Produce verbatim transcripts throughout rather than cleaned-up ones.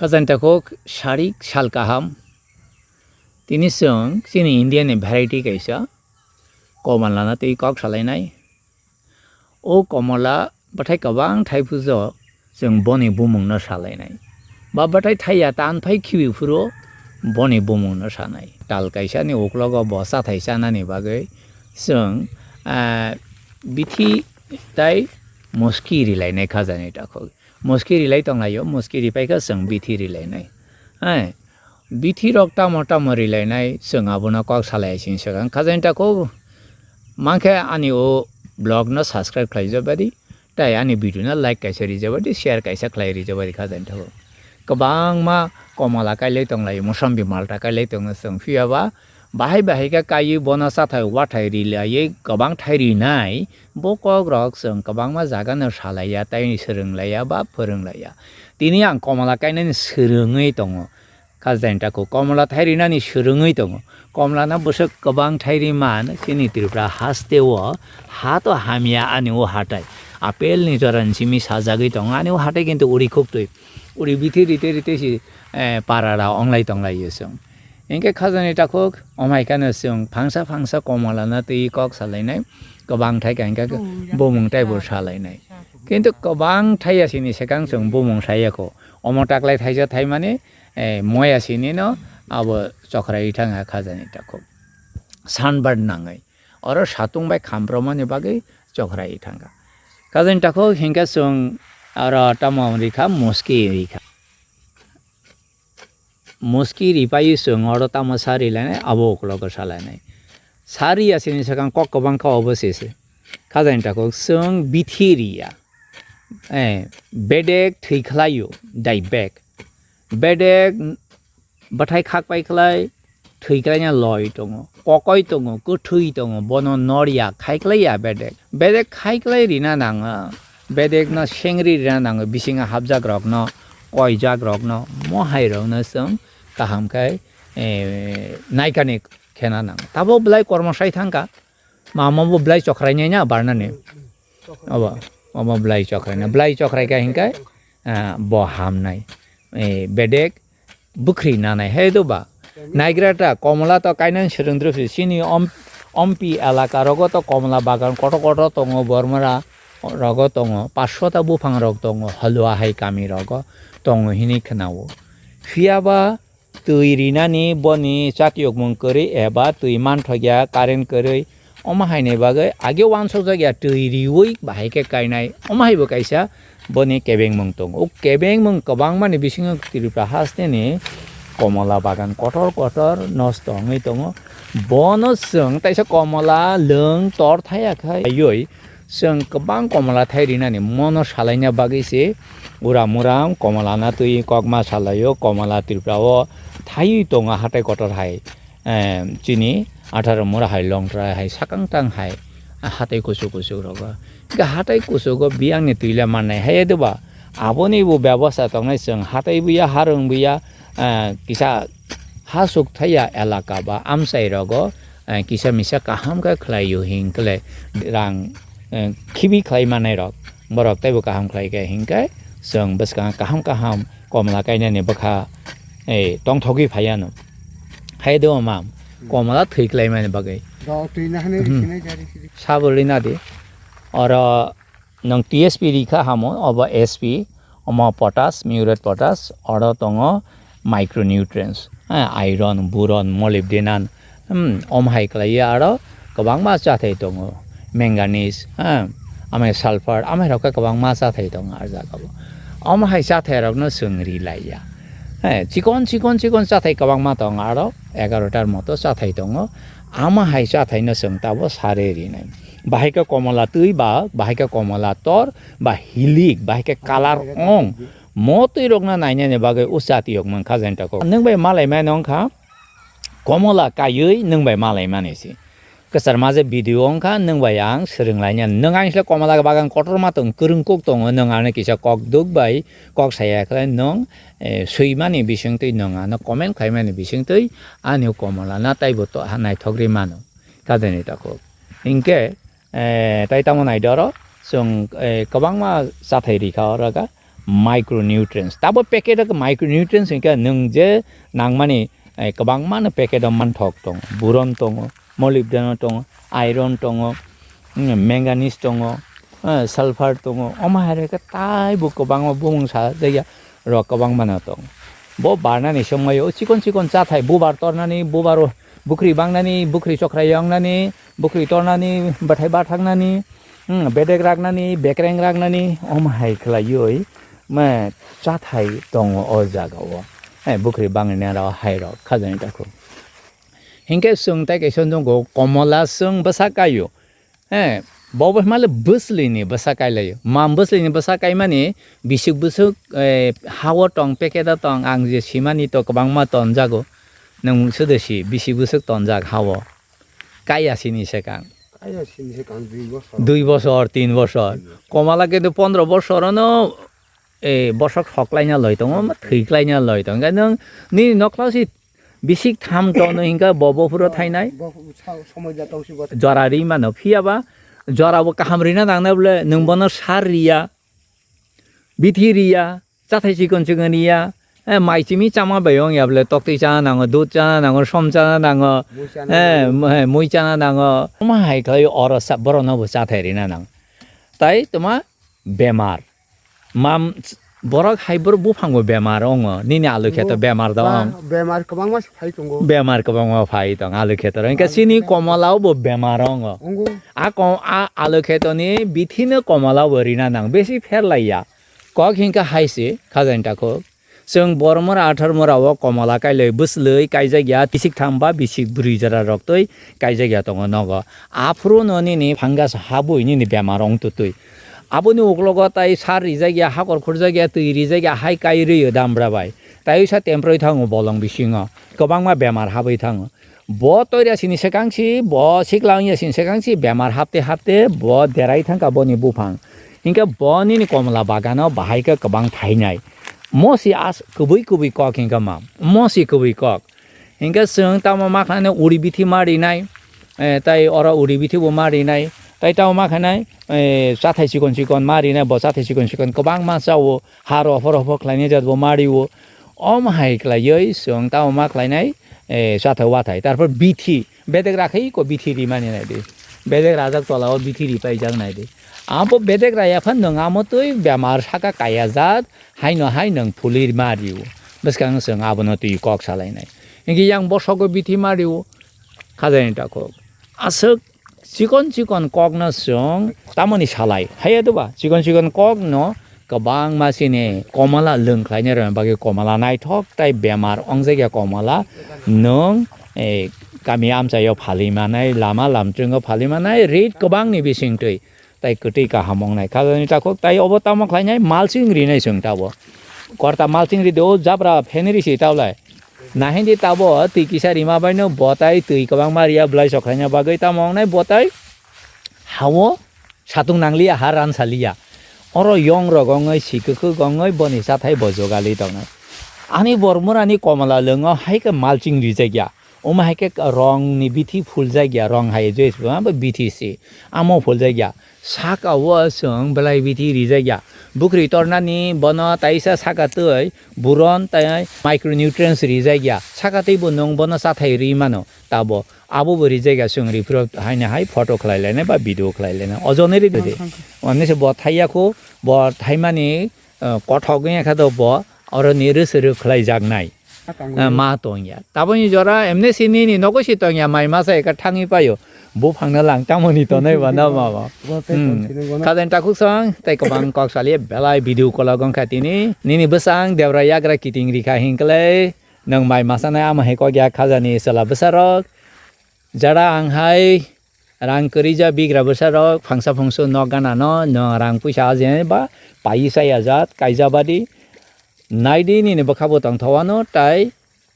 Khajani takhuk sarik sal kaham. Tini chwng chini India ni variety kaisa komola na twi kok salainai. O komola bwthai kwbang thai phujo chwng boni bumung no salainai. Ba bwthai thaiya tan phai khibi phuru boni bumung no sanai. Tal kaisa ni uklogo bo chathai chanani bagwi chwng, ah, bithi tai muski rilainai khajani takhuk. Muski rilai tonglaio, muski ripaikha chwng bithi rilainai. Hai, bithi rok tamo tamo rilainai, chwng abono kok salai sini swkang. Khajani takhuk mankhe ani o vlog no subscribe khlai jabadi, tai ani video no like kaisa rijabadi, share kaisa khlai rijabadi khajani takhuk. Kwbangma komola kailai tonglaio, mosambi malta kailai tongo chwng, phiyaba bahai bahai khe kaiwi bono chathai wathai rilaiwi kwbang thai rinai, bo kok rok chwng kwbangma jaga no salaiya, tai swrwnglaiya ba phwrwnglaiya. Tini ang komola kainani swrwngwi tongo. Khajani takhuk komola thai rinani swrwngwi tongo. Komola no bwswk kwbang thai riman chini Tripura haste o ha to hamya ani o hatai. Apple ni jora ni simi sajagwi tongo ani o hatai kintu uri khuktwi. Uri bithi rite rite si, eh, parara onglai tonglaio chwng. Hinkhe khajani takhuk, omhai kheno chwng phangsa phangsa komola na twi kok salainai, kwbang thai kha hinkhe bumung taibo salainai. Kintu kwbang thaiya sini swkang chwng bumung saiyakho. Omo taklai thaisa thaimani, eh, moya sini no abo chokrai thangkha khajani takhuk. Sunburn nangwi. Oro satung bai khampromani bagwi chokrai thangkha. Khajani takhuk hinkhe chwng oro tamo rikha, muski rikha. Muski ripai chwng oro tamo sari lainai, abo uklogo salainai. Sari ya sini swkang kok kwbang kha obo se se. Khajani takhuk chwng bithi riya. Eh, bedek thwi khlaio, dai bek. Bedek bwthai khakpai khlai, thwi khlaina loi tongo, kokoi tongo, kwthwi tongo, bono norya, khai khlai ya bedek. Bedek khai khlai rina nango, bedek no sengri rina nango, bisingo hapjak rok no, koijak rok no, mohai rok no chwng kaham khai, eh, naikani khena nango. Tabo belai kormo sai thangkha, mamo bo belai chokrai nai na barnani. Obo, obo belai chokrai na, belai chokrai kha hinkai, ah, bo hamnai. Eh, bedek, bwkhri nanai hai do ba. Naigra ta komola to kainani swrwng drupsi chini om-, ompi elaka rogo to komola bagan kotor kotor tongo, bormora rogo tongo, paso ta buphang rok tongo, halua hai kami rogo tongo hini khwnao. Phiya ba twi rinani boni chakyokmung kwrwi eba twi manthokya current kwrwi. Omo haini bagwi age uansukjak ya twi riwi bahai khe kainai. Omo haibo kaisa boni kebengmung tongo. O kebengmung kwbangmani bisingo Tripura hasteni komola bagan kotor kotor nosto wngwi tongo. Bono chwng taisa komola lwng tor thaya khai yoi chwng kwbang komola thai rinani mono salaina bagwi se uram uram komola na twi kokma salaio. Komola Tripura o thaiwi tongo hatai kotor hai. Em, chini atharo mura hai Longtrai hai sakang tang hai, ah, hatai kuchuk kuchuk rogo. Hingke hatai kuchugo biyangni twi le mannai hai de ba. Aboni bo bebosta tongnai chwng hatai buya harwng buya, ah, kisa ha suk thaiya elaka ba amchai rogo, ah, kisa misa kaham khe khlai yo hingkle rang, eh, khibi khlai manai rok. Borok teibo kaham khlai khe hingkhe chwng bwskang kaham kaham komla kainani bwkha, eh, tongthogwi phaiya no. Hai do mam, komla thwi klaimani bagwi. Dok twi na hwnwi Hmm. rikhinai jari sidi. Sabo rina di. Oro nwng T S P rikha hamo, obo S P, omo potash, muriate potash, oro tongo micronutrients, ha, iron, boron, molybdenum, hmm, om hai khlaiya aro kwbangma chathai tongo, manganese, ha, amai sulfur, amai rok khe kwbangma chathai tongo ah jagao. Om hai chathai rokno chwng ri laiya. He, chikon, chikon, chikon chathai kwbangma tongo aro egarotar moto chathai tongo. Ama hai chathaino chwng tabo sare rinai. Bahai khe komola twi ba, bahai khe komola tor, ba hilik, bahai khe kalar ong. Mo twi rokno nainani bagwi o chati yok mankha jani tako. Nwng bai malai mano wngkha, komola kaiwi nwng bai malai mani se. Kwchar maje video wngkha, nwng bai ang swrwng lainani. Nwng ang se komola bagan kotorma tong, kwrwng kuk tongo, nwng ano kisa kok duk bai kok saya khlai nwng, eh, swimani bisingtwi nwng ano comment khlaimani bisingtwi ani komola na taibo to ha naithok ri mano. Kajani tako. Hinkhe, eh, tai tamo naidi oro, chwng, eh, kwbangma chathai rikha oro ga. micronutrients. Tabo packet o micronutrients hwnkhe nwng je nangmani, eh, kwbangma no packet o manthok tongo. Boron tongo, molybdenum tongo, iron tongo, mm, manganese tongo, eh, sulfur tongo. Omo hai khe taibo kwbangma bumung sa jaya rok kwbangma no tongo. Bo barnani somoyo chikon chikon chathai bubar tornani, bubar bukhri bangnani, bukhri chokrai wngnani, bukhri tornani, bwthai bathaknani, hmm, bedek raknani, bekreng raknani, omo hai khlaiwi, ma, chathai tongo o jaga o. Hai bukhri bangni aro hai rok khajani takhu. Hinkhe chwng tai kaisa nukgo komola chwng bwsa kaio. He, bo bo himale bwsli ni bwsa kai laio. Mam bwsli ni bwsa kai mani bisik bwswk, eh, ha o tong, packet o tong, ang je simani to kwbangma tonjago. Nwng sudo si, bisik bwswk tonjak ha o. Kaya sini swkang. Kaya sini swkang dui bosor. Dui bosor, tin bosor. Tin bosor. Komala kintu pondro bosor ono, eh, bosok sok laina loi tongo, thwi klaina loi tongo. Nwng nini nokla si bisik tham tono hinka bo, bo phuro thainai. Bo, bo sa-, somoi ja tong si bo. Jora ri mano, phiya ba jora bo kaham rina nang na bole, nwng bono sar riya, bithi riya, chathai chikon chikon riya, eh, mai chimi chama bai ong ya bole, toktwi chana nango, dud chana nango, som chana nango, mui chana eh, nango. Mo-, eh, mui chana nango. Toma hai khlai oro sa-, borok no bo chathai rina nang. Tai toma bemar. Mam, borok hai borok buphango bemar ongo. Nini alu kheto bemar da ong. Bemar kwbangma phai tongo. Bemar kwbangma phai tong alu kheto. Hingke alu chini kheto komolao bo bemar ongo. Ongo. A ko-, a alu kheto ni bithi no komolao bo rina nang. Besi pher lai ya. Kok hingke hai se khajani takhuk. Chwng bor mora athar mora o komola kailoi bwslwi kaijak ya, bisik tham ba bisik bwrwi jora rok twi kaijak ya tongo nogo. Aphuru no nini fungus habwi nini bemar ong tutwi. Aboni uklogo tai sar rijak ya, hakor khurjak ya, twi rijak ya, hai kai rwi o dambra bai. Tai uisa temprwi thango bolong bisingo. Kwbangma bemar habwi thango. Bo toira sini swkang si, bo sikla wngya sini swkang si, bemar hapte hapte bo derai thangka boni buphang. Hinkhe bo nini komla bagano bahai khe kwbang thainai. Mo si as kwbwi kwbwi kok hinkhe ma. Mo si kwbwi kok. Hinkhe chwng tamo ma khlainai uri bithi ma rinai, eh, tai oro uri bithi bo ma rinai, tai tamo ma khlainai, eh, chathai chikon chikon ma rinai, bo chathai chikon chikon kwbangma chao, ha rophor rophor khlainai jat bo ma rio. Omo hai khlaiwi chwng tamo ma khlainai, eh, chathai wathai. Tarpor bithi, bedek rakhai ko bithi rimani nai di. Bedek rajak tola o bithi ripai jak nai di. Abo bedek raya phan nwng amo twi bemar saka kaya jat, haino hai nwng phulwi ma rio. Bwskang chwng abono twi kok salainai. Hinkhe yang bosogo bithi ma rio, khajani takhuk. Aswk chikon chikon kokno chwng tamoni salai. Haiya doba, chikon chikon kokno kwbangma chini komala lwng khlainai rokni bagwi komala naithok tai bemar ongjakya komala nwng, eh, kami amchaio phali manai, lama lamtringo phali manai, rate kwbangni bisingtwi tai kwtwi kaham wngnai. Khajani takhuk tai obo tamo khlainai, mulching rinai chwng tabo. Korta mulching ri de o jabra phenri si tablai. Nahin di tabo twi kisa rima baino botai twi kwbangma riya bwlai sokhlaina bagwi tamo wngnai botai hao satung nangliya ha ran saliya. Oro yong rok ongoi si kwkhwk ongoi boni chathai bo jogali tongnai. Ani bormorani komla lwngo hai khe mulching rijak ya. Omo hai khe rong ni bithi phul jak ya, rong hai je abo bithi si. Amo phul jak ya. Saka o chwng belai bithi rijak ya. Bukhri tornani bono taisa saka twi boron tai micronutrients rijak ya. Saka twi bo nwng bono chathai ri mano tabo. Abo bo rijak ya chwng riphro haino hai photo khlai lainai ba video khlai lainai. Ojono ri di. Thank you. Oni se bo thaiya kho, bo thaimani, eh, kothok wngya khe do bo oro ni rwswrwk khlai jak nai. Ma tong ya. Eh, ma tong ya. Taboni jora emne si nini nogo si tong ya, mai masa eka thangwi paio. Buphang no lang tamoni tonoi ba na ma ba. Bo tei Hmm. tong sini bono. Khajani takhuk song, tei kwbang kok sali belai video call o gong kha tini. Nini bwsang debra yagra kiting rikha hinkle, nwng mai masa nai ama hai kok ya khajani chwla bwsa rok. Jara ang hai rang kwrwi ja bigra bwsa rok phangsa phungsu nok gana no, nwng rang puisa aje ba pai sai ajat kaija badi. Naidi nini bwkha bo tongthoano tai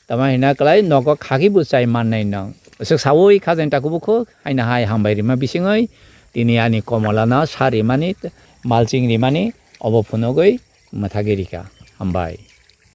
tamo hina kwlai nogo khagwi bo chai mannai nwng. Swk saui khajani takhuk bukhuk haino hai hambai rima bisingwi tini ani komolano sa rimani, mulching rimani obo phunugwi mwthagwi rikha. Hambai.